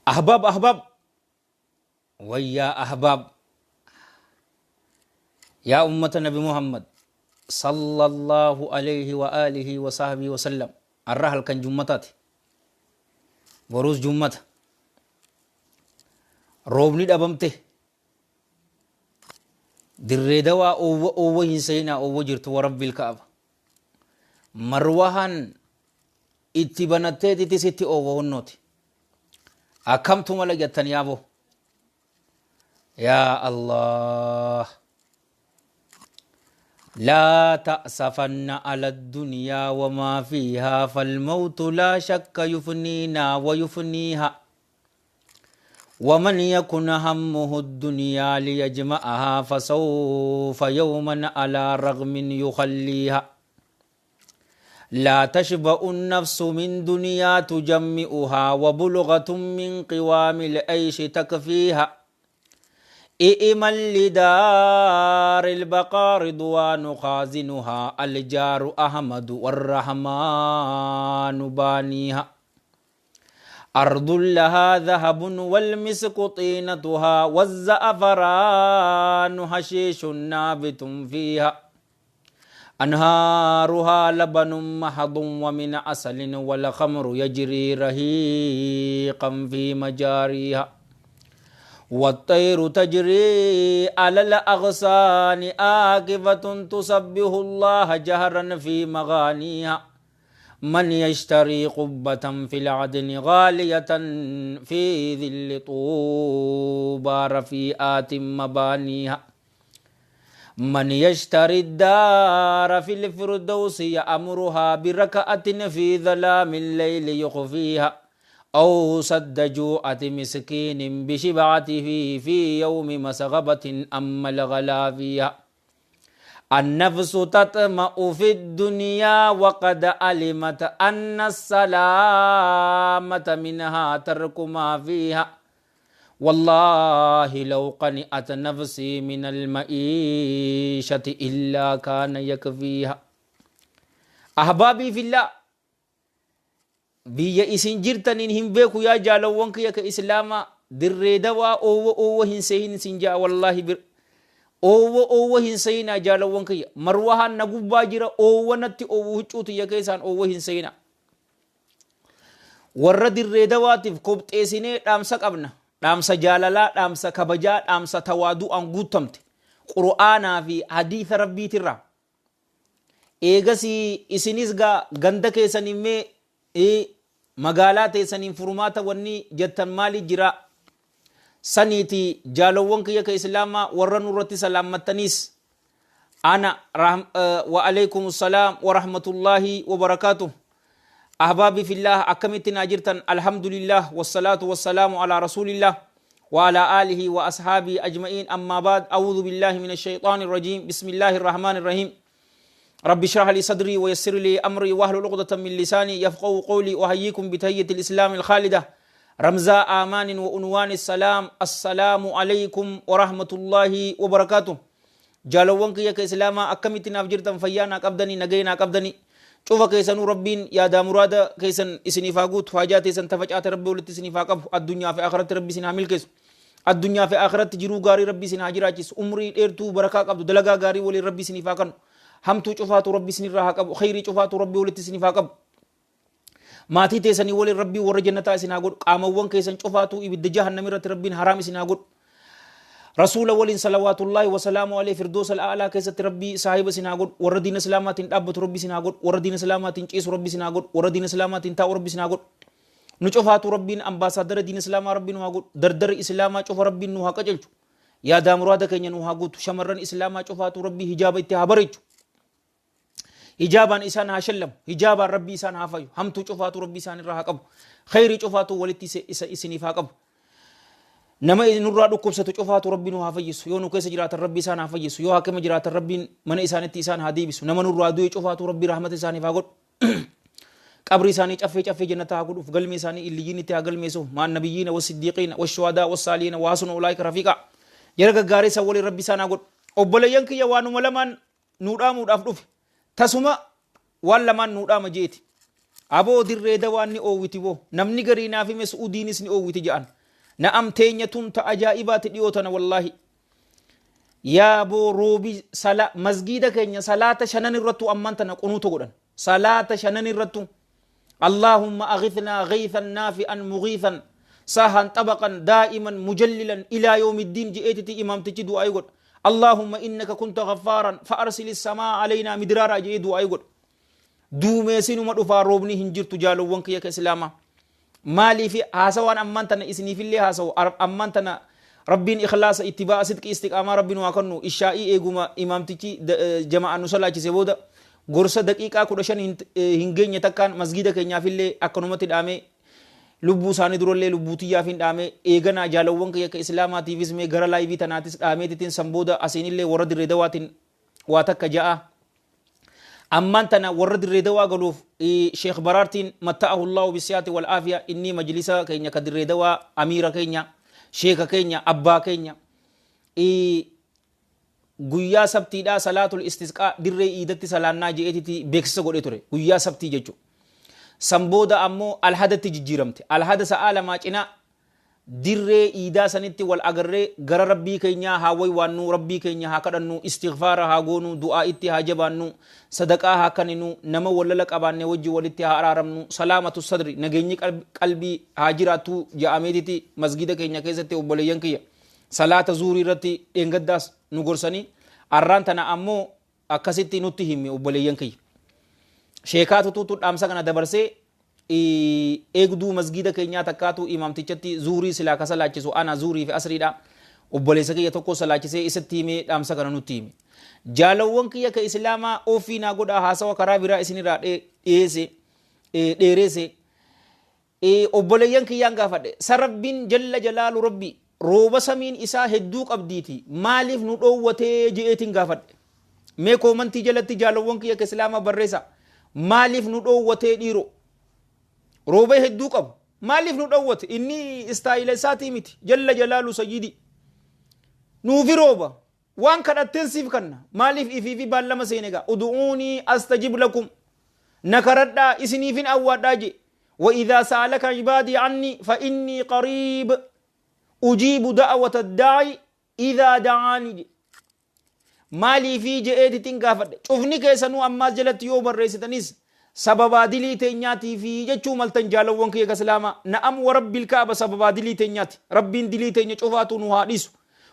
Ahbaab ahbaab wayyaa ahbaab yaa ummata nabi Muhammad sallallahu alayhi wa alihi wa sahbihi wa sallam. Arra halkan jummataati, boruus jummata. Roobni dhabamte. Dirree Dawaa oowwa oowwa hin seenaa, oowwa jirtu. Wa rabbil ka'aba, marwahan itti banatteetiti sitti oowwa honnooti. Akkamtu mala jettan yaaboo? Yaa Allah, لا تأسفن على الدنيا وما فيها، فالموت لا شك يفنينا ويفنيها، ومن يكن همه الدنيا ليجمعها فسوف يوما على رغم يخليها. لا تشبع النفس من دنيا تجمعها، وبلغة من قوام العيش تكفيها. ائمن لدار البقاء رضوان خازنها، الجار أحمد والرحمن بانيها. أرض لها ذهب والمسك طينتها، والزعفران حشيش نابت فيها. أنهارها لبن محض ومن عسل، والخمر يجري رهيقا في مجاريها. والطير تجري على الأغصان آكفة، تسبح الله جهرا في مغانيها. من يشتري قبة في العدن غالية، في ظل طوبى رفيئات مبانيها؟ من يشتري الدار في الفردوس يأمرها بركعة في ظلام الليل يخفيها، أو سد جوعة مسكين بشبعته في يوم مسغبة أما الغلا فيها؟ النفس تطمع في الدنيا وقد علمت أن السلامة منها ترك ما فيها. والله لو قنعت نفسي من المعيشة إلا كان يكفيها. أحبابي في الله، biyya isin jirtaniin hin beeku. Yaa jaalawwan kiyya ka Islaamaa, Dirree Dawaa oowwa oowwa hin seehin isin jaa. Wallaahi bir oowwa oowwa hin seeyinaa. Jaalawwan kiyya, marwahaan na gubbaa jira, oowwa natti oowwu, huccuu tiyya keessaan oowwa hin seeyinaa. Warra Dirree Dawaatiif kopxeessinee dhaamsa qabna, dhaamsa jaalalaa, dhaamsa kabajaa, dhaamsa tawaadu'aan guuttamte, Qur'aanaa fi hadiisa Rabbiitirraa. Eegasii isinis gaa ganda keessaniin mee magaalaa teessaniin furmaata wanni jettan maali jira saniiti? Jaalowwan kiyya ka Islaamaa, warra nurratti salaammattaniis ana wa alaykum salaam wa rahmatullahi wa barakaatuh. Ahbaabi fillah, akkamitti naa jirtan? Alhamdulillah, wassalaatu wassalaamu ala rasulillah وعلى آله وأصحابه أجمعين. أما بعد، أعوذ بالله من الشيطان الرجيم. بسم الله الرحمن الرحيم. رب اشرح لي صدري ويسر لي أمري واحلل عقدة من لساني يفقهوا قولي. أحييكم بتحية الإسلام الخالدة، رمزا آمان وعنوان السلام. السلام عليكم ورحمة الله وبركاته. Jaalawwan kiyya ka Islaamaa, akkamitti naaf jirtan? Fayyaa naa qabdanii? Nagaya naa qabdanii? Cufa keessanuu Rabbiin yaadaa muraada keessan isiniif haa guutu. Haajaa teessan tafacaate Rabbi walitti isiniif haa qabu. Addunyaa fi akhiratti Rabbi isin haa milkeessu. Addunyaa fi akhiratti jiruu gaarii Rabbi isin haa jiraachisu. Umrii dheertuu barakaa qabdu dalagaa gaarii waliin Rabbi isiniif haa kennu. Hamtuu cufaatu Rabbi isinirraa haa qabu. Khayrii cufaatu Rabbi walitti isiniif haa qabu. Maatii teessanii waliin Rabbii warra jannataa isin haa godhu. Qaamawwan keessan cufaatu ibidda jahannam irratti Rabbiin haraam isin haa godhu. Rasuula waliin salawaatullaahi wasalaamu alayhi firdoos al'aalaa keessatti Rabbii saahiba isin haa godhu. Warra diina Islaamaatiin dhaabbatu Rabbi isin haa godhu. Warra diina Islaamaatiin ciisu Rabbi isin haa godhu. Warra diina Islaamaatiin taa'u Rabbi isin haa godhu. Nu cufaatu Rabbiin ambaasaadara diina Islaamaa Rabbi nu haa godhu. Dardara Islaamaa cufa Rabbiin nu haa qajeelchu. Yaadaa muraada keenya nu haa guutu. Shamarran Islaamaa cufaatu Rabbii hijaaba itti haa bareechu. Hijaabaan isaan haa shallamu. Hijaabaan Rabbii isaan haa fayu. Hamtuu cufaatu Rabbii isaan irraa haa qabu. Khayrii cufaatu walitti isa isiniif haa qabu. Nama nurraa dhukkubsatu cufaatu Rabbi nu haa fayyisu. Yoo nu keessa jiraatan Rabbi isaan haa fayyisu. Yoo hakima jiraatan Rabbiin mana isaanitti isaan haa deebisu. Nama nurraa du'e cufaatu Rabbi rahmata isaaniif haa godhu. Qabri isaanii caffee caffee jannata haa godhuuf. Galmee isaanii illiyyiin itti haa galmeessuuf. Maan nabiyyiina wassiddiiqiina washuhadaa wassaaliina waasuna ulaayika rafiiqa. Jara gaggaarii san waliin Rabbi isaan haa godhu. Obboleeyyan kiyya, waanuma lamaan nuu dhaamuudhaaf dhufe. Tasuma waan lamaan nuu dhaama jeeti. Aboo Dirree Dawaan ni oowwiti boo. Namni garii naaf hime Su'udiinis ni oowwiti ja'an. Na'am teenya tun ta ajaa'ibaati dhiyoo tana wallaahi. Yaa boo roobi sala masgiida keenya salaata shanan irrattuu ammaan tana qunuuta godhan. Salaata shanan irrattuu. Allaahumma aghithnaa ghaythan naafi'an mughiithan sahan xabaqan daa'iman mujallilan ilaa yawmiddiin je'eetiti imaamtichi du'aa'ii godha. Allaahumma innaka kunta ghaffaaran fa'arsilis samaa alaynaa midraaraa je'ee du'aa'ii godha. Duumeesinuma dhufaa roobni hin jirtu jaalowwan kiyya ka islaamaa. Maaliif haasawaan ammaan tana isiniifillee haasawu ammaan tana Rabbiin ikhlaasa ittibaa'a sidqii istiqaamaa Rabbi nu haa kennu ishaa'ii eeguma imaamtichi jama'aan nu salaachise booda gorsa daqiiqaa 15 hin geenye takkaan masgiida keenyaafillee akkanumatti dhaamee lubbuu isaanii durallee lubbuu tiyyaafin dhaamee eeganaa jaalowwan kiyya ka islaamaatiifis mee gara laayivii tanaatis dhaameetitiin san booda asiinillee warra Dirree Dawaatiin waa takka ja'a. Ammaan tana warra Dirree Dawaa galuuf Sheekh Baraartiin matta'ahu Allahu bisiyaati wal aafiya inni majlisa keenya ka Dirree Dawaa amiira keenya sheeka keenya abbaa keenya guyyaa sabtiidhaa salaatul istisqaa dirree iidatti salaannaa je'eetiti beeksisa godhee ture guyyaa sabtii jechuudha. San booda ammoo alhadatti jijjiiramte. Alhada sa'aa lamaa cinaa Dirree iidaa sanitti wal agarree gara Rabbii keenyaa haa waywaannuu, Rabbii keenya haa kadhannuu, istighfaara haa goonuu, du'aa'itti haa jabaannuu, sadaqaa haa kaninuu, nama wal lola qabaanne wajji walitti haa araaramnu, salaamatu sadri, nageenyi qalbii haa jiraattuu ja'ameetiti masgiida keenya keessatti obboleeyyan kiyya salaata zuurii irratti dheengaddaas nu gorsanii arraan tana ammoo akkasitti nutti himi obboleeyyan kiyya. Sheekaatutu dhaamsa kana dabarsee eegduu masgiida keenyaa takkaatu imaamtichatti zuurii silaa ka salaachisu ana zuurii fi asriidha. Obboleessa kiyya tokko salaachisee isatti himee dhaamsa kana nutti hime. Jaalawwan kiyya ka islaamaa ofii naa godhaa haasawa karaa biraa isinirraa dhiyeesse dheereesse. Obboleeyyan kiyyaan gaafadhe. Sa Rabbiin jalla jalaalu Rabbi rooba samiin isaa hedduu qabdiiti maaliif nu dhoowwatee je'eetiin gaafadhe. Mee koomantii jalatti jaalowwan kiyya ka islaamaa barreessa. Maaliif nu dhoowwatee dhiiroo? Rooba hedduu qabu. Maaliif nu dhoowwate? Inni istaayila isaatii miti. Jalla jalaalu sayyidi. Nuufi rooba. Waan kadhatteen siif kanna. Maaliif ifiifi baallama seene gaa. Udu'uunii astajib lakum. Na karadhaa isiniifin awwaadhaa jee. Wa idhaa sa'alaka ibaadii anni fa innii qariib. Ujiibu da'awata daa'i idhaa da'aani jee. Maaliifii je'eetitin gaafadhe. Cufni keessanuu ammaas jalatti yoo barreessitanis sababaa dilii teenyaatiifi jechuu maltan jaalawwan kiyya ka islaamaa. Na'am wa rabbil ka'aba sababaa dilii teenyaati. Rabbiin dilii teenya cufaatuu nu haa dhiisu.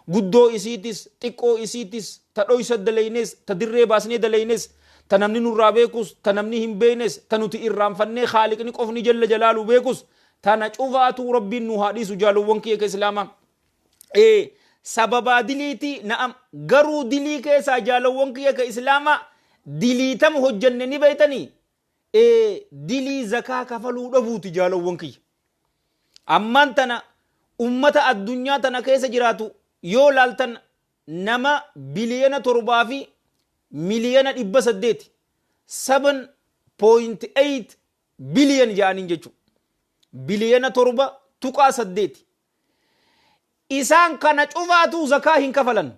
Guddoo isiitis, xiqqoo isiitis, ta dhoysa dalaynes, ta dirree baasnee dalaynes, ta namni nurraa beekus, ta namni hin beeynes, ta nuti irraanfannee khaaliqni qofni jalla jalaalu beekus, tana cufaatuu Rabbiin nu haa dhiisu jaalowwan kiyya ka islaamaa. Ee, sababaa diliiti na'am garuu dilii keessaa jaalowwan kiyya ka islaamaa dilii tam hojjanne ni beeytanii? Ee, dilii zakaa kafaluu dhabuuti jaalowwan kiyya. Ammaan tana ummata addunyaa tana keessa jiraatu yoo laaltan nama biliyana 7 fi miliyana 800 7.8 biliyan ja'aniin jechuudha. Biliyana 7.8. Isaan kana cufaatuu zakaa hin kafalan.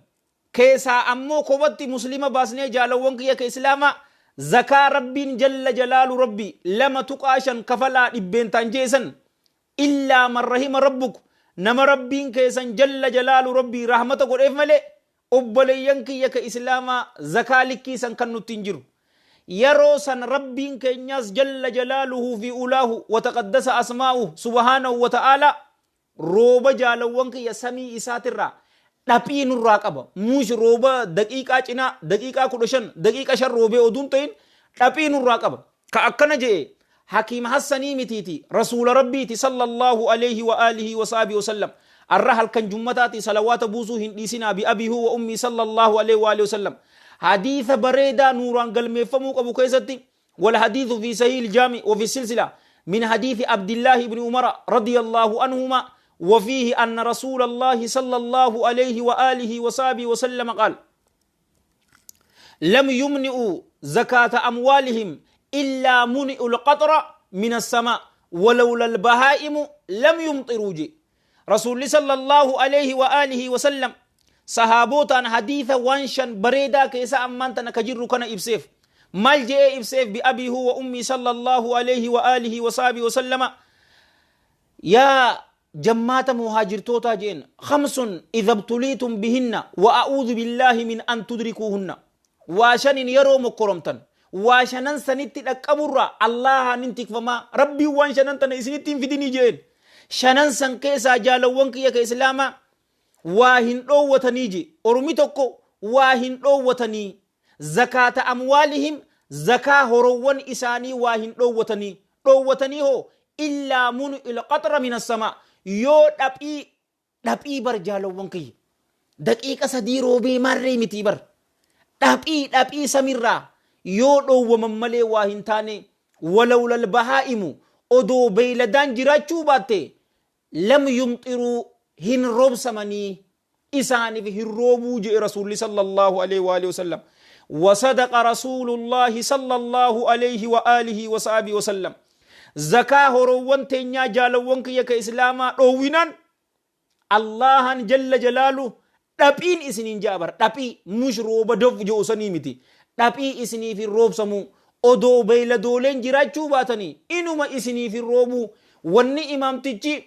Keessaa ammoo kophatti muslima baasnee jaalawwan kiyya ka islaamaa zakaa Rabbiin jalla jalaalu Rabbi 2.5 kafalaa dhibbeentaan je'e san illaa man rahima rabbuk nama Rabbiin keessan jalla jalaalu Rabbii rahmata godheef malee obboleeyyan kiyya ka islaamaa zakaa likkii san kan nutti hin jiru. Yaroo san Rabbiin keenyaas jalla jalaaluhu fi ulaahu wa taqaddasa asmaa'uhu subhaanahu wa ta'aalaa Rooba jaalawwan kiyya samii isaatirraa dhaphii nurraa qaba. Muush rooba daqiiqaa cinaa, daqiiqaa 15, daqiiqa 5 roobee oduun ta'in dhaphii nurraa qaba. Ka akkana je'e Hakiim Hassanii mitiiti Rasuula Rabbiiti sallallahu aleyhi wa aalihi wa sahbihi wa sallam. Arra halkan jummataati salawaata buusuu hin dhiisinaa bi abii huwa ummii sallallahu aleyhi wa aalihi wa sallam. Hadiisa bareedaa nuuraan galmeeffamuu qabu keessatti والحديث في صحيح الجامع وفي السلسلة من حديث عبد الله بن عمر رضي الله عنهما وفيه أن رسول الله صلى الله عليه وآله وصحبه وسلم قال لم يمنئوا زكاة أموالهم إلا منئوا القطر من السماء ولولا البهائم لم يمطروا جي رسول صلى الله عليه وآله وسلم Sahaabootaan hadiisa waan shan bareedaa keessa ammaan tana ka jirru kana ibseef. Maal je'ee ibseef? Bi'abii huwa ummii sallallahu alayhi wa aalihi wa sahbihi wa sallama. Yaa jammaata muhaajirtootaa je'een, khamsun idha ibtuliitum bihinna wa a'uudhu billaahi min an tudrikuuhunna. Waa shanin yeroo mokkoromtan, waa shanan sanitti dhaqqaburraa Allaahaan hin tikfamaa, Rabbiin waan shanan tana isinitti hin fidinii je'een. Shanan san keessaa, jaalawwan kiyya ka islaamaa, waa hin dhoowwatanii je. Ormi tokko waa hin dhoowwatanii. Zakaata amwaalihim, zakaa horowwan isaanii waa hin dhoowwatanii. Dhoowwatanii hoo? Illaa munu'il qaxra mina samaa, yoo dhaphii dhaphii bar, jaalawwan kiyya, daqiiqa 3 roobee maarree mitii bar, dhaphii dhaphii samirraa yoo dhoowwaman malee waa hin taane. Walawlal bahaa'imu, odoo beeyladaan jiraachuu baatte, lam yumxiruu, hin roobsamanii, isaaniif hin roobuu je'e Rasuulli sallallahu alaihi wa alihi wasallam. Wasadaqa Rasuulullaahi sallallahu alaihi wa alihi wa sahbihi wasallam. Zakaa horoowwan teenyaa, jaalawwan kiyya ka islaamaa, dhoowwinaan Allahan jalla jalaalu dhaphiin isiniin ja'a bar. Dhaphii mush rooba dof je'u sanii miti, dhaphii isiniif hin roobsamuu, odoo beeyladooleen jiraachuu baatanii inuma isiniif hin roobuu. Wanni imaamtichi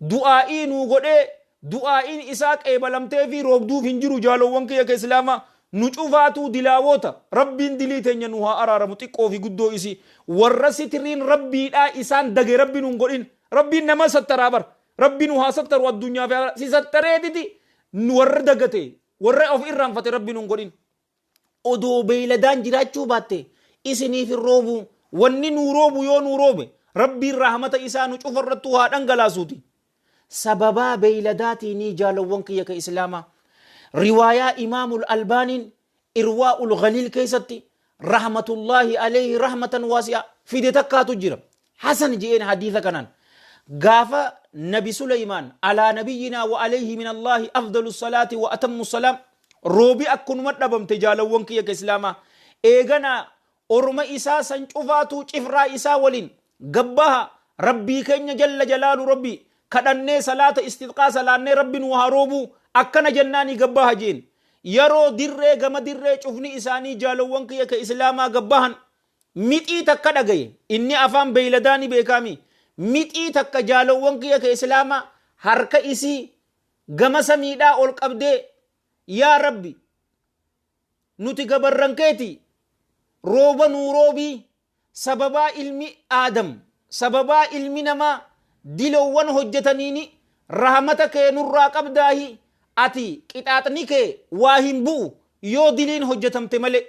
du'aa'ii nuu godhee du'aa'iin isaa qeebalamteefii roobduuf hin jiru, jaalowwan kiyya ka islaamaa. Nu cufaatuu dilaawoota. Rabbiin dilii teenya nu haa araaramu, xiqqoo fi guddoo isii. Warra sitiriin Rabbiidhaa isaan dage Rabbi nun godhin. Rabbiin nama sattaraa bar. Rabbi nu haa sattaru addunyaa fi aakhira. Si sattareetiti nu warra dagate, warra of irraanfate Rabbi nun godhin. Odoo beeyladaan jiraachuu baatte isiniif hin roobuu. Wanni nuu roobu yoo nuu roobe, Rabbiin rahmata isaa nu cufa irrattuu haa dhangalaasuuti. Sababaa beeyladaatiinii, jaalawwan kiyya ka islaamaa, riwaayaa Imaamul Albaaniin Irwaa'ul Ghaliil keessatti rahmatullaahi alayhi rahmatan waasi'a fide takkaatu jira. Hasan je'een hadiisa kanaan. Gaafa Nabi Suleymaan alaa nabiyyinaa wa alayhi min Allaahi afdalu salaati wa atammu salaam roobi akkanuma dhabamte, jaalawwan kiyya ka islaamaa. Eeganaa orma isaa san cufaatuu cifraa isaa waliin gabbaha, Rabbii keenya jalla jalaalu Rabbi kadhannee, salaata istisqaa salaannee, Rabbi nuu haa roobuu akkana jennaanii gabbaha jeen. Yeroo dirree gama dirree cufni isaanii, jaalowwan kiyya ka islaamaa, gabbahan, mixii takka dhagaye. Inni afaan beeyladaa ni beekaami. Mixii takka, jaalowwan kiyya ka islaamaa, harka isii gama samiidhaa ol qabdee, yaa Rabbi, nuti gabarran keeti, rooba nuu roobii, sababaa ilmi Aadam, sababaa ilmi namaa dilowwan hojjetaniini rahmata kee nurraa qabdaahi, ati qixaaxni kee waa hin bu'u yoo diliin hojjetamte malee,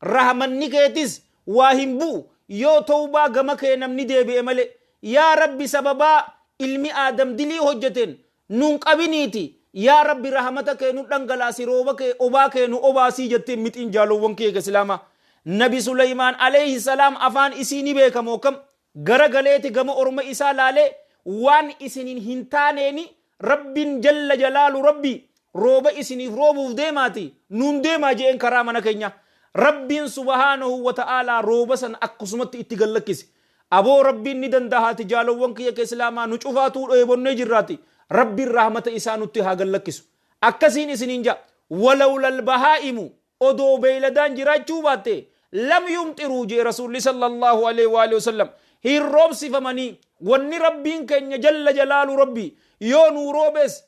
rahmanni keetis waa hin bu'u yoo towbaa gama kee namni deebi'e malee, yaa Rabbi, sababaa ilmi Aadam dilii hojjeteen nun qabiniiti, yaa Rabbi, rahmata kee nu dhangalaasi, rooba kee, obaa kee nu obaasii jetteen mixiin, jaalowwan kiyya islaamaa. Nabi Suleymaan alayhi salaam afaan isii ni beekamoo kam gara galeeti gama orma isaa laalee, waan isinin hin taaneeni Rabbin jalla jalaalu Rabbi rooba isiniif roobuuf deemaati nuun deemaa je'een karaa mana keenya. Rabbiin subhaanahu wa ta'aalaa rooba san akkasumatti itti gad lakkise. Aboo, Rabbiin ni dandahaati, jaalowwan kiyya ka islaamaa, nu cufaatuu dheebonnee jirraati, Rabbiin rahmata isaa nutti haa gad lakkisu. Akkasiin isiniin ja'a. Walawlal bahaa'imu, odoo beeyladaan jiraachuu baatte, lam yumxiruu jee Rasuulli sallallahu alaihi wa alihi wasallam, hin roobsifamanii. Wanni Rabbiin keenya jalla jalaalu Rabbi yoo nuu roobees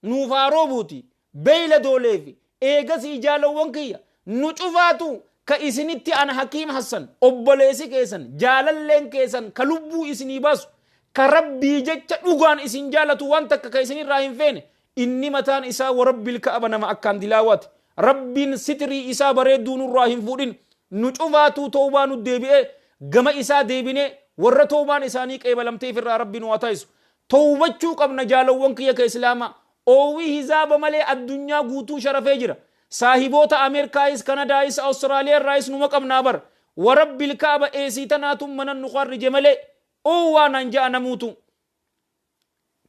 nuuf haa roobuuti beeyladooleefi. Eegasii, jaalowwan kiyya, nu cufaatu ka isinitti ana Hakiim Hassan, obboleessi keessan, jaalalleen keessan, ka lubbuu isinii baasu, ka Rabbii jecha dhugaan isin jaalatu, waan takka ka isinirraa hin feene, inni mataan isaa warabbil ka'aba nama akkaan dilaawaati. Rabbiin sitrii isaa bareedduu nurraa hin fuudhin. Nu cufaatuu towbaa nu deebi'ee gama isaa deebinee warra towbaan isaanii qeebalamteef irraa Rabbi nu haa taasisu. Towbachuu qabna, jaalowwan kiyya ka islaamaa. Oowwi hizaaba malee addunyaa guutuu sharafee jira. Saahiboota Ameerkaayis, Kanadaayis, Awustiraaliyaa irraayis numa qabnaa bar. Warabbil ka'aba eesii tanaatu manan nu kharrije malee oowwaa naan ja'a namuutu.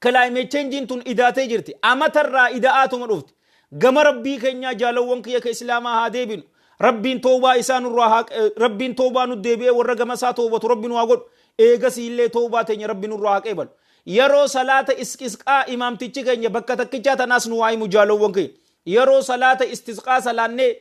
Climate change'n tun idaatee jirti. Amatarraa ida'aatuma dhufti. Gama Rabbii keenyaa, jaalawwan kiyya ka islaamaa, haa deebinu. Rabbiin towbaa isaa nurraa haa Rabbiin towbaa nu deebi'ee warra gama isaa towbatu Rabbi nu haa godhu. Eegasii illee towbaa teenya Rabbi nurraa haa qeebalu. Yeroo salaata isqisqaa imaamtichi keenya bakka takkichaa tanaas nu haa himu, jaalawwan kiyya. Yeroo salaata istisqaa salaannee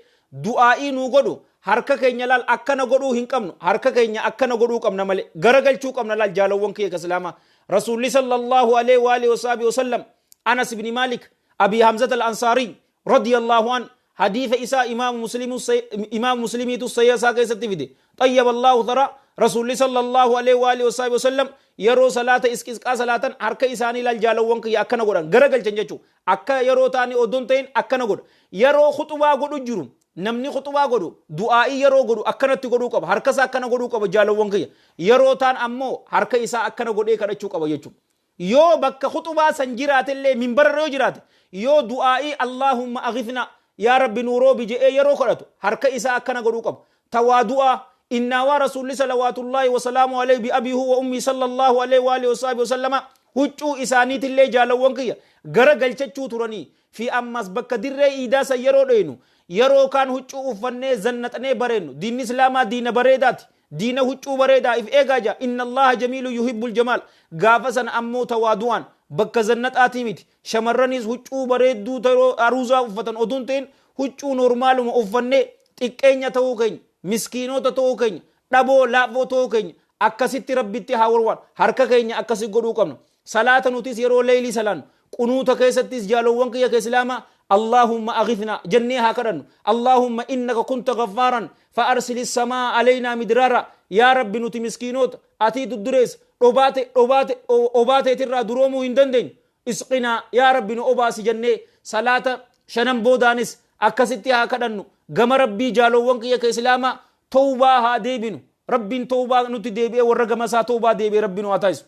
du'aa'ii nuu godhu Harka keenya laal akkana godhuu hin qabnu. Harka keenya akkana godhuu qabna malee garagalchuu qabna. Laal jaalawwan kiyya islaamaa, Rasuulli sallallahu alaihi wa alihi wa sallam, Anas ibn Malik Abi Hamzat al-Ansari radiyallahu an, hadiisa isaa Imaam Muslimiitu sahiha isaa keessatti fide, xayyaba Allahu thara, Rasuulli sallallahu alaihi wa alihi wa sallam yeroo salaata isqisqaa salaatan harka isaanii laal jaalawwan kiyya akkana godhan, garagalchan jechuudha. Akka yeroo taanii odoon ta'in akkana godha. Yeroo khuxubaa godhu jiru, namni khuxubaa godhu du'aa'ii yeroo godhu akkanatti godhuu qaba. Harka isaa akkana godhuu qaba jaalawwan kiyya. Yeroo taan ammoo harka isaa akkana godhee kadhachuu qaba jechuudha. Yoo bakka khuxubaa san jiraatellee, minbararra yoo jiraate, yoo du'aa'ii "Allaahumma aghithna, yaa Rabbi nuu roobi" je'ee yeroo kadhatu harka isaa akkana godhuu qaba. Tawaadu'aa innaawaa Rasuulli salawaatullaahi wasalaamu alayhi bi abii huwa ummii sallallahu alayhi wa alihi wasallama huccuu isaaniitillee jaalawwan kiyya gara galchachuu turanii fi ammas bakka dirree iidaa san yeroo dheeynu, yeroo kaan huccuu uffannee zannaxnee bareennu. Diinni islaamaa diina bareedaati, diina huccuu bareedaa if eegaa jaa. Inna Allaha jamiilu yuhibbul jamaal. Gaafa sana ammoo tawaadu'aan bakka zannaxaatii miti. Shamarraniis huccuu bareedduu yeroo aruuzaa uffatan oduun ta'in huccuu noormaaluma uffannee xiqqeenya ta'uu keenya, miskiinota ta'uu keenya, dhaboo laafoo ta'uu keenya akkasitti Rabbitti haa warwaan. Harka keenya akkasi godhuu qabna. Salaata nutis yeroo leeylii salaannu qunuuta keessattis jaalowwan kiyya ka islaamaa, "Allaahumma aghithna" jennee haa kadhannu. "Allaahumma innaka kunta gaffaaran fa arsili samaa alaynaa midraara." Yaa Rabbi, nuti miskiinoota, atii duddureessa, dhobaate dhobaate obaateetirraa duroomuu hin dandeenyu. Isqinaa, yaa Rabbi nu obaasi jennee salaata shanan boodaanis akkasitti haa kadhannu gama Rabbii. Jaalowwan kiyya ka islaamaa, tawbaa haa deebinu. Rabbiin tawbaa nutti deebi'ee warra gama isaa tawbaa deebi'ee Rabbi nu haa taasisu.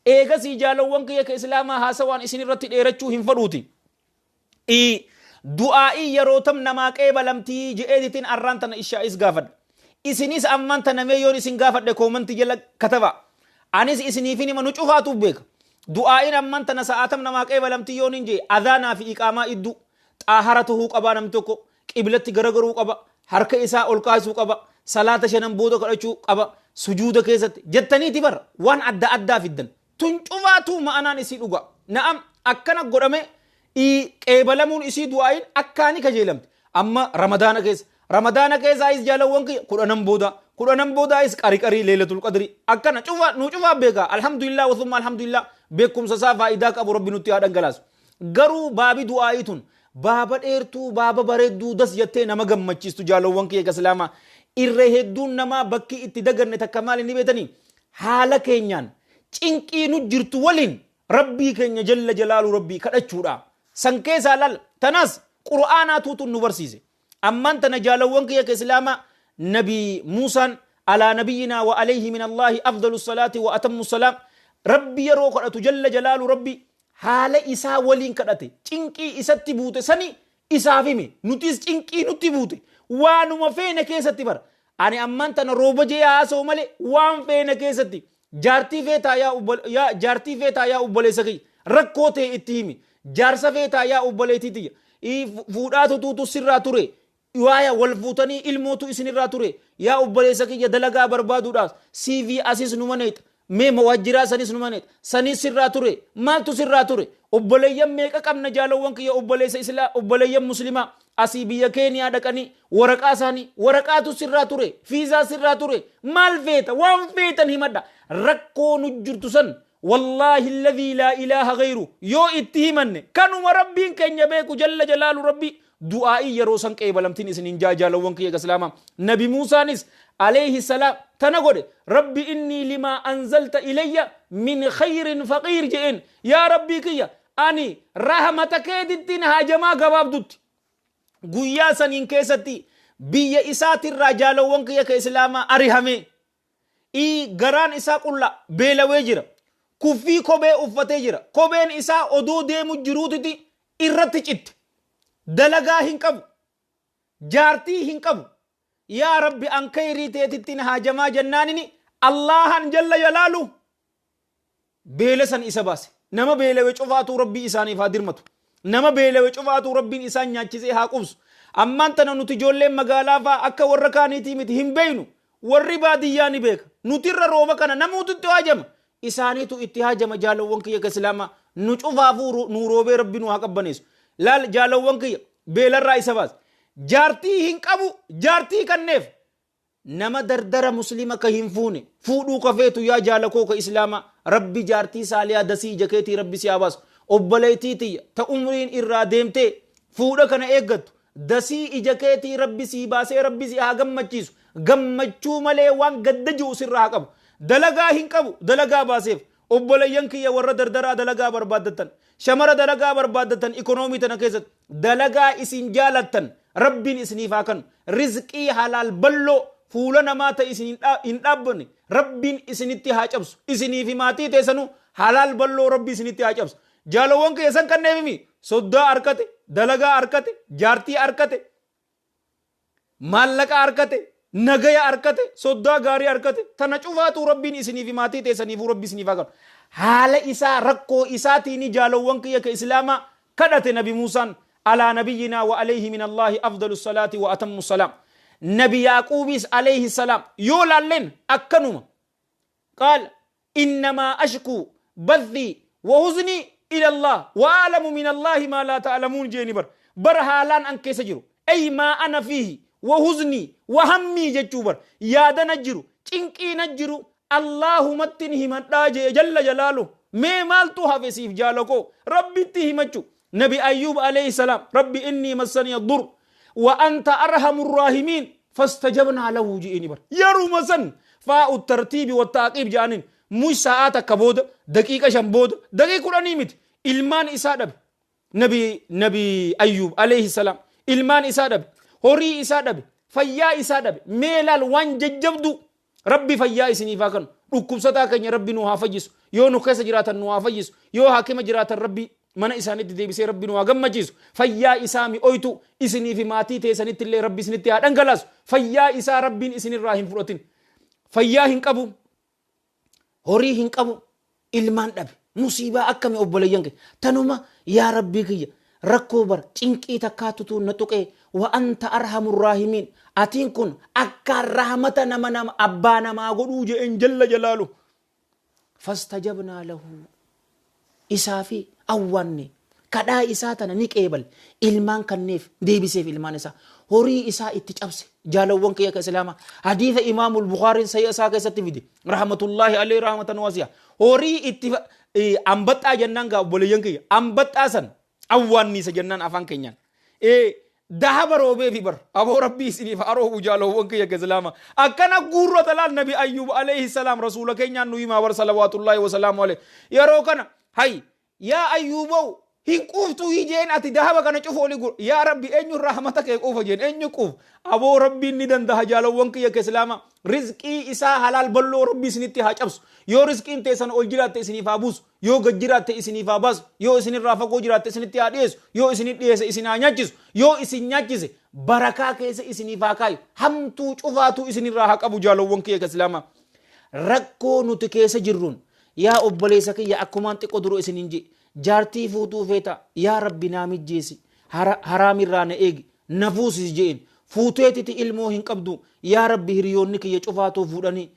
Eegasii jaalowwan kiyya ka islaamaa, haasawaan isin irratti dheerachuu hin fadhuuti. Du'aa'ii yeroo tam namaa qeebalamtii je'eetitiin arraan tana ishaa'is gaafadha. Isinis ammaan tana mee yoon isin gaafadhe koomantii jala kataba. Anis isiniifin hima, nu cufaatuuf beeka. Du'aa'iin ammaan tana sa'aatam namaa qeebalamtii yoon hin jee, adhaanaa fi iqaamaa idduu xaahara tahuu qabaa. Namni tokko qiblatti garagaruu qaba. Harka isaa ol kaasuu qaba. Salaata shanan booda kadhachuu qaba. Sujuuda keessatti jettaniiti bara waan adda addaa fiddan. Tun cufaatuu ma'anaan isii dhuga. Na'am, akkana godhame qeebalamuun isii du'aa'iin akkaani kajeelamte. Amma Ramadaana keessa. Ramadaana keessaayis jaalawwan kiyya 10n booda. 10n boodaayis qari qarii Leelatul Qadri. Akkana cufa nu cufaa beeka. Alhamdulillah wasumma alhamdulillah, beekumsa isaa faayidaa qabu Rabbi nutti haa dhangalaasu. Garuu baabi du'aa'ii tun baaba dheertuu, baaba bareedduu, das jettee nama gammachiistu jaalawwan kiyya islaamaa. Irra hedduun namaa bakki itti daganne takka maali ni beetanii? Haala keenyaan cinqii nu jirtu waliin Rabbii keenya jalla jalaalu Rabbii kadhachuudha. San keessaa lal tanaas Qur'aanaa tuutuun nu barsiise. Ammaan tana jaalawwan kiyya ka islaamaa, Nabi Muusaan alaa nabiyyinaa wa alayhi min Allaahi afdalu salaati wa atammu salaam Rabbi yeroo kadhatu jalla jalaalu Rabbi haala isaa waliin kadhate. Cinqii isatti buute sani isaaf hime. Nutis cinqii nutti buute waanuma feene keessatti bara ani ammaan tana rooba jee haasa'u malee waan feene keessatti jaartii feetaa yaa jaartii feetaa, yaa obboleessa kiyya, rakkoo ta'e itti himi. Jaarsa feetaa, yaa obboleettii tiyya, fuudhaatu tuutu sirraa ture, waaya wal fuutanii ilmootu isinirraa ture. Yaa obboleessa kiyya, dalagaa barbaaduudhaaf CV asis numa neexa, mee waajjiraa sanis numa neexa, sanis sirraa ture, maaltu sirraa ture? Obboleeyyan meeqa qabna jaalawwan kiyya, obboleessa islaa, obboleeyyan muslimaa asii biyya Keeniyaa dhaqanii waraqaa isaanii, waraqaatu sirraa ture, fiizaa sirraa ture, maal feeta? Waan feetan himadha. Rakkoo nu jirtu san wallaahi alladhii laa ilaaha gayru yoo itti himanne, kanuma Rabbiin keenya beeku jalla jalaalu Rabbii, du'aa'ii yeroo san qeebalamtiin isiniin jaa. Jaalawwan kiyya islaamaa, Nabi Muusaanis alayhi salaam tana godhe. "Rabbi innii limaa anzalta ilayya min khayrin faqiir" je'een. Yaa Rabbii kiyya, ani rahmata keetittiin haajamaa. Gabaabdutti guyyaa saniin keessatti biyya isaatirraa jaalawwan kiyya ka islaamaa arihamee, garaan isaa qulla, beelawee jira, kuffii kophee uffatee jira, kopheen isaa odoo deemu jiruutiti irratti citte, dalagaa hin qabu, jaartii hin qabu. "Yaa Rabbi, an kayrii teetittiin haajamaa" jennaanini Allahan jalla jalaalu beela san isa baase. Nama beelawe cufaatuu Rabbii isaaniif haa dirmatu. Nama beelawe cufaatuu Rabbiin isaan nyaachisee haa qubsu. Ammaan tana nuti ijoolleen magaalaa faa akka warra kaaniitii miti, hin beeynu. Warri baadiyyaa ni beeka. Nutirra rooba kana namuutu itti haajama, isaaniitu itti haajama. Jaalawwan kiyya ka islaamaa, nu cufaafuu nuu roobee Rabbi nu haa qabbaneessu. Laal jaalawwan kiyya, beelarraa isa baase. Jaartii hin qabu, jaartii kanneef. Nama dardara muslima ka hin fuune fuudhuu ka feetu, yaa jaala koo ka islaama, Rabbi jaartii saaliyaa dasii ija keetii Rabbi si haa baasu. Obboleettii tiyya ta umriin irraa deemtee fuudha kana eeggattu, dasii ija keetii Rabbi sii baasee Rabbi si haa gammachiisu. Gammachuu malee waan gadda ji'u sirraa haa qabu. Dalagaa hin qabu, dalagaa baaseef. Obboleeyyan kiyya warra dardaraa dalagaa barbaaddattan, shamara dalagaa barbaaddattan, ikonoomii tana keessatti dalagaa isin jaalattan Rabbiin isiniif haa kannu. Rizqii halaal balloo fuula namaa ta'e isin hin dhaabbanne Rabbiin isinitti haa cabsu. Isinii fi maatii teessanuu halaal balloo Rabbi isinitti haa cabsu. Jaalowwan kiyya san kanneefimi soddaa arkate, dalagaa arkate, jaartii arkate, maallaqa arkate, nagaya arkate, soddaa gaarii arkate, tana cufaatuu Rabbiin isinii fi maatii teessaniifuu Rabbi isiniif haa kennu. Haala isaa rakkoo isaatiini jaalowwan kiyya ka islaamaa kadhate Nabi Muusaan, alaa nabiyyinaa wa alayhi min Allaahi afdalu salaati wa atammu salaam. Nabi Yaaquubiis alayhi salaam yoo laalleen akkanuma. Qaal innamaa ashkuu bathii wa huznii ila Allah wa a'lamu min Allaahi maa laa ta'lamuun jeeni. Bar bar haalaan an keessa jiru, ay maa ana fiihi wa huznii wa hammii jechuu, bar yaadana jiru, cinqiina jiru Allaahumattin himadhaa jee jalla jalaaluhu. Mee maaltu hafe siif, jaala koo, Rabbitti himachu? Nabi Ayyuub alayhi salaam, rabbi innii massaniya dur wa anta arhamur raahimiin, fastajabnaa lahu je'eni. Bar yeruma san faa'u tartiibi wa taaqiib je'anin, mush sa'aa takka booda, daqiiqa 5 booda, daqiiqa 10 miti, ilmaan isaa dhabe. Nabi Ayyuub alayhi salaam ilmaan isaa dhabe, horii isaa dhabe, fayyaa isaa dhabe. Mee laal waan jajjabdu. Rabbi fayyaa isiniif haa kennu. Dhukkubsataa keenya Rabbi nu haa fayyisu. Yoo nu keessa jiraatan nu haa fayyisu. Yoo haakima jiraatan Rabbi mana isaanitti deebisee Rabbi nu haa gammachiisu. Fayyaa isaa mi'ooytu isinii fi maatii teessanitti illee Rabbi isinitti haa dhangalaasu. Fayyaa isaa Rabbiin isinirraa hin fudhatin. Fayyaa hin qabu. Horii hin qabu. Ilmaan dhabe. Musiibaa akkami, obboleeyyan kiyya? Tanuma yaa Rabbii kiyya, rakkoo bar cinqii takkaatutu na tuqee, wa anta arhamur raahimiin, atiin kun akkaan rahmata nama nama abbaa namaa godhuu je'een jalla jalaalu. Fastajabnaa lahu, isaa fi awwaanne, kadhaa isaa tana ni qeebale, ilmaan kanneef, deebiseef ilmaan isaa, horii isaa itti cabse. Jaalawwan kiyya ka islaamaa, hadiisa Imaamul Bukhaariin sahiha isaa keessatti fide, rahmatullaahi alayhi rahmatan wasi'a, horii itti ambaxxaa jennaan gaa, obboleeyyan kiyya, ambaxxaa san awwaanniisa jennaan afaan keenyaan, dahaba roobeefi bar. Aboo, Rabbii isiniif haa roobu. Jaalawwan kiyya ka islaama, akkana guurrata laal. Nabi Ayyuub alayhi salaam, rasuula keenyaan nu himaa bar, salawaatullaahi wasalaamu alayhi, yeroo kana, hay yaa Ayyuubow, hin quuftuu jeen? Ati dahaba kana cufa oli gur. Yaa Rabbi, eenyu rahmata kee quufa jeen? Eenyu quuf? Aboo, Rabbiin ni dandaha. Jaalawwan kiyya ka islaama, rizqii isaa halaal balloo Rabbi isinitti haa cabsu. Yoo rizqiin teessan ol jiraatte isiniif haa buusu, yoo gad jiraatte isiniif haa baasu, yoo isinirraa fagoo jiraatte isinitti haa dhiyeessu, yoo isinit dhiyeesse isin haa nyaachisu, yoo isin nyaachise barakaa keessa isiniif haa kaayu, hamtuu cufaatuu isinirraa haa qabu. Jaalawwan kiyya ka islaamaa, rakkoo nuti keessa jirruun, yaa obboleessa kiyya, akkumaan xiqqo dura isiniin jedhe, jaartii fuutuu feeta, yaa Rabbi naa mijjeessi, haraamirraa na eegi, na fuusisi je'een. Fuuteetiti ilmoo hin qabdu. Yaa Rabbi, hiriyoonni kiyya cufaatuu fuudhanii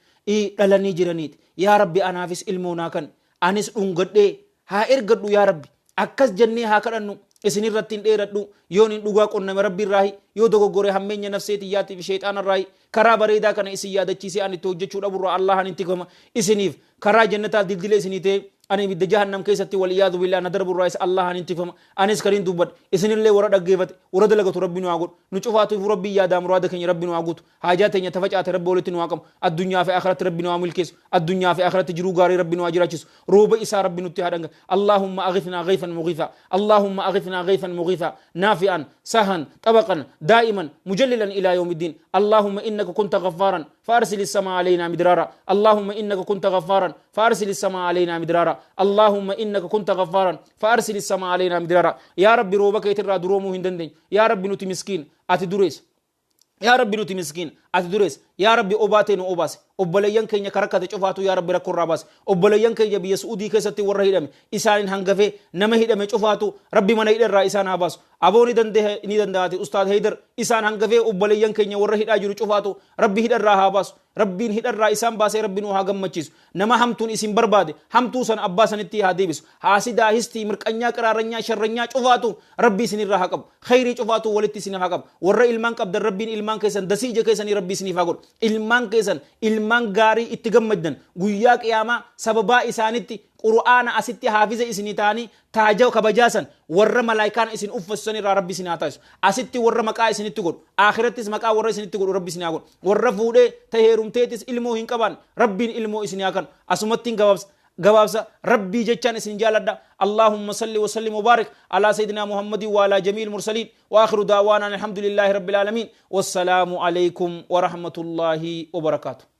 dhalanii jiraniiti, yaa Rabbi anaafis ilmoo naa kan anis dhungadhee haa ergadhu, yaa Rabbi, akkas jennee haa kadhannu. Isinirratti hin dheeradhu. Yoon hin dhugaa qonname Rabbi irraahi, yoo dogoggore hammeenya nafsee tiyyaatii fi sheexaana irraahi. Karaa bareedaa kana isin yaadachiisee an itti hojjechuu dhaburraa Allahan hin tikfama. Isiniif karaa jannataa dildila isinii ta'ee, ani ibidda jahannam keessatti, wal-iyaadu billaah, na darburraa isa Allahan hin tikfama. Anis kanin dubbadhe, isinillee warra dhaggeeffate, warra dalagatu Rabbi nu haa godhu. Nu cufaatuufuu Rabbiin yaadaa muraada keenya Rabbi nu haa guutu. Haajaa teenya ta facaate Rabbi walitti nu haa qabu. Addunyaa fi akhiratti Rabbi nu haa milkeessu. Addunyaa fi akhiratti jiruu gaarii Rabbi nu haa jiraachisu. Rooba isaa Rabbi nutti haa dhanga. Allaahumma aghithnaa ghaythan mughithaa. Allaahumma aghithnaa ghaythan mughithaa naafi'an sahan xabaqan daa'iman mujallilan ilaa yawmiddiin. Allaahumma innaka kunta ghaffaaran فأرسل السماء علينا مدرارا. اللهم إنك كنت غفارا فأرسل السماء علينا مدرارا. اللهم إنك كنت غفارا فأرسل السماء علينا مدرارا. يا ربي، rooba keetirraa duroomuu hin dandeenyu. Yaa Rabbi, nuti miskiin, ati dureessa. Yaa Rabbi, nuti miskiin, ati dureessa. Yaa Rabbi, obaatee nu obaase. Obboleeyyan keenya ka rakkate cufaatu yaa Rabbi rakkoo irraa baase. Obboleeyyan keenya biyya Su'udii keessatti warra hidhame, isaaniin hangafee nama hidhame cufaatu Rabbi mana hidha irraa isaan haa baasu. Aboo, ni dandehe, ni danda'ati. Ustaad Heydar isaan hangafee obboleeyyan keenya warra hidhaa jiru cufaatu Rabbi hidha irraa haa baasu. Rabbiin hidha irraa isaan baasee Rabbi nu haa gammachiisu. Nama hamtuun isin barbaade hamtuu san abbaa sanitti haa deebisu. Haasidaa, histii, mirqanyaa, qiraaranyaa, sharranyaa cufaatu Rabbi isin irraa haa qabu. Khayrii cufaatu walitti isin haa qabu. Warra ilmaan qabdan Rabbiin ilmaan keessan dasii ija keessanii Rabbi Rabbi isiniif haa godhu. Ilmaan keessan ilmaan gaarii itti gammaddan, guyyaa qiyaamaa sababaa isaanitti Qur'aana asitti haafiza isinii ta'anii taaja kabajaa san warra malaayikaan isin uffatu san irraa Rabbi isin haa taasisu. Asitti warra maqaa isinitti godhu, aakhirattis maqaa warra isinitti godhu Rabbi isin haa godhu. Warra fuudhee ta heerumteetis ilmoo hin qabaan Rabbiin ilmoo isin haa kanu. Asumattiin gabaabsa. Gabaabsa Rabbii jechaan isin jaaladha. Allaahumma salli wa sallim wa baarik alaa sayyidinaa Muhammadin wa alaa jamiil mursaliin. Wa aakhiru da'waanaa alhamdulillaahi rabbil aalamiin. Wassalaamu aleykum wa rahmatullaahi wa barakaatuh.